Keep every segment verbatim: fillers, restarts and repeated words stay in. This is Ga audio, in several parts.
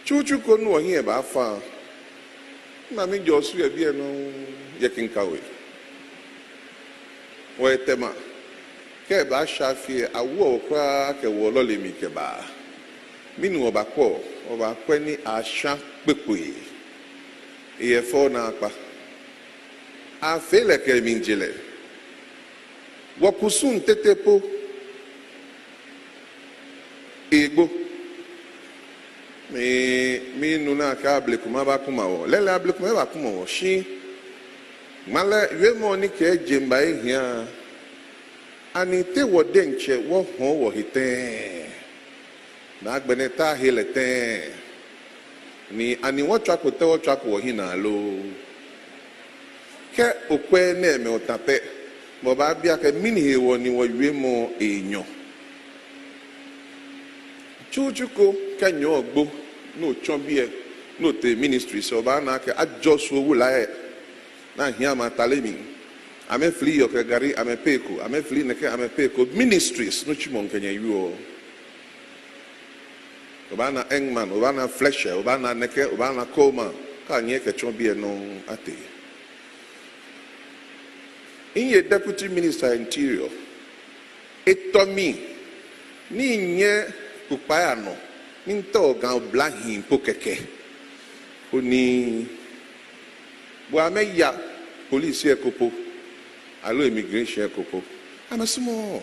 Tsutsu ko ni wɔhiɛ baafa. Ni mami Jɔsu yɛ biɛ nɔŋŋ yɛ Kinkawe. Wɔyɛ Tema. Kɛ ebaashɛ afi lɛ, awoɔ wɔ kwraa kɛwoɔ lɔle mli kɛbaa. Mɛni wɔbakwɛ? Wɔbakwɛ ni ashã kpekpee. Eyɛ fɛo naakpa. Afee lɛ kɛ emlijelɛ. Wɔkusum tete po egbo. Mi, minu naa akɛ ablekuma bakuma wɔ. Lɛɛlɛŋ ablekuma bakuma wɔ. Shi ŋmalɛ wiemɔ ni kɛɛ jeŋba ehiaa. Ani te wɔ diɛŋtsɛ wɔhɔɔ wɔhe tɛŋŋ? Ni agbɛnɛ ta he lɛ tɛŋŋ? Ni ani wɔtswako tɛ wɔtswako wɔhiɛ naa lo? Kɛ okwɛ nɛɛmɛi ota pɛ, mɔ baabi akɛ mɛni hewɔ ni wɔwiemɔ enyɔ. Tsutsu ko kɛ nyɔɔŋ gbo, ni otsɔ biɛ, ni otee ministry sɛɛ, obaana akɛ ajɔ su owula lɛ. Ni ahiɛ amɛ atale mli. Amɛfili yɔɔ kɛ gari, amɛpɛ eko, amɛfili nɛkɛ, amɛpɛ eko. Ministries nitsumɔ kɛ nyɛ yɔɔ. Obaana Engman, obaana Fletcher, obaana nɛkɛ, obaana Coleman. Kɛ anyiɛ kɛtsɔ biɛ nɔŋŋ atee. Miye Deputy Minister Interior. Etɔ mi ni minyɛ kpokpaa lɛ anɔ, ni mitao Ga oblahii po kɛkɛ. Koni bɔ amɛya police lɛ eko po, aloo immigration lɛ eko po, amɛsumɔɔɔ.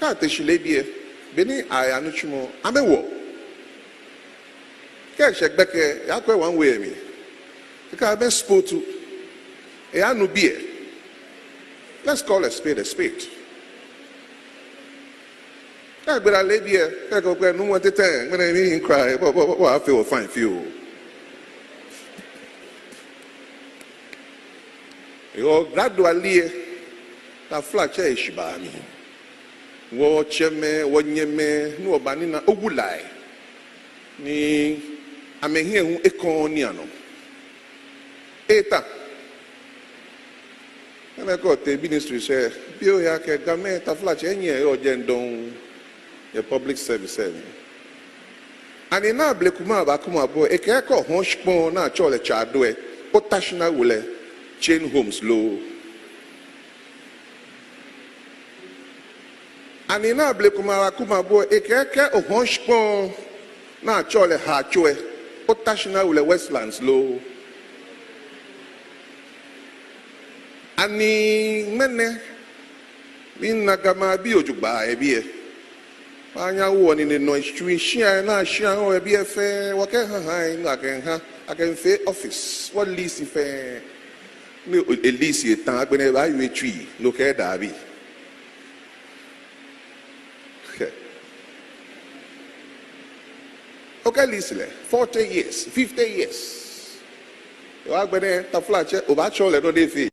Kɛ ate shi leebi lɛ, beni aya nitsumɔ, amɛwoɔ. Kɛ eshɛ gbɛkɛ, eyakwɛ one way mli. Kɛkɛ amɛ sport. Eyanu biɛ. Let's call a spade a spade. Kɛ egbala leebi lɛ, kɛ okwɛ nuumo tete, ŋmɛnɛ mi in cry, bɔ, bɔ, bɔ, bɔ, afee wɔ fine fioo. Ewɔ gradually lɛ, taflatsɛ eshi baa mli. Wɔtsɛmɛi, wɔnyɛmɛi, ni wɔbanina owula lɛ. Ni amɛhiɛ hu ekɔɔɔ nii anɔ. Eta. Ena akɛ otee ministry sɛɛ, bi ohe akɛ Gamɛi taflatsɛ enyiɛ yɔɔ jɛi dɔŋŋ yɛ public service lɛ mli. Ani ni ablekuma bakuma bo, ekɛɛ kɛ ohɔɔ shikpɔŋ ni atsɛɔ lɛ Tsɛ Ado lɛ, ota shi ni awo lɛ chain homes lo? Ani ni ablekuma bakuma bo, ekɛɛ kɛ ohɔɔ shikpɔŋ ni atsɛɔ lɛ Haatso lɛ, ota shi ni awo lɛ Westlands lo? Ani ŋmɛnɛ, mina Gamɛi abii jogbaŋŋ yɛ biɛ. Maanyɛ awo nine nɔ etsui shia ni ashia yɛ biɛ fɛɛ, wɔkɛha ha, ni akɛha, akɛfee office, wɔ lease fɛɛ. Ni o, e lease eta, agbɛnɛ ebaawie etsui, ni okɛɛ dabi. Okɛ lease lɛ, forty years, fifty years. Ewɔ agbɛnɛ, taflatsɛ, obaatsɔɔ lɛ nɔ ni efee.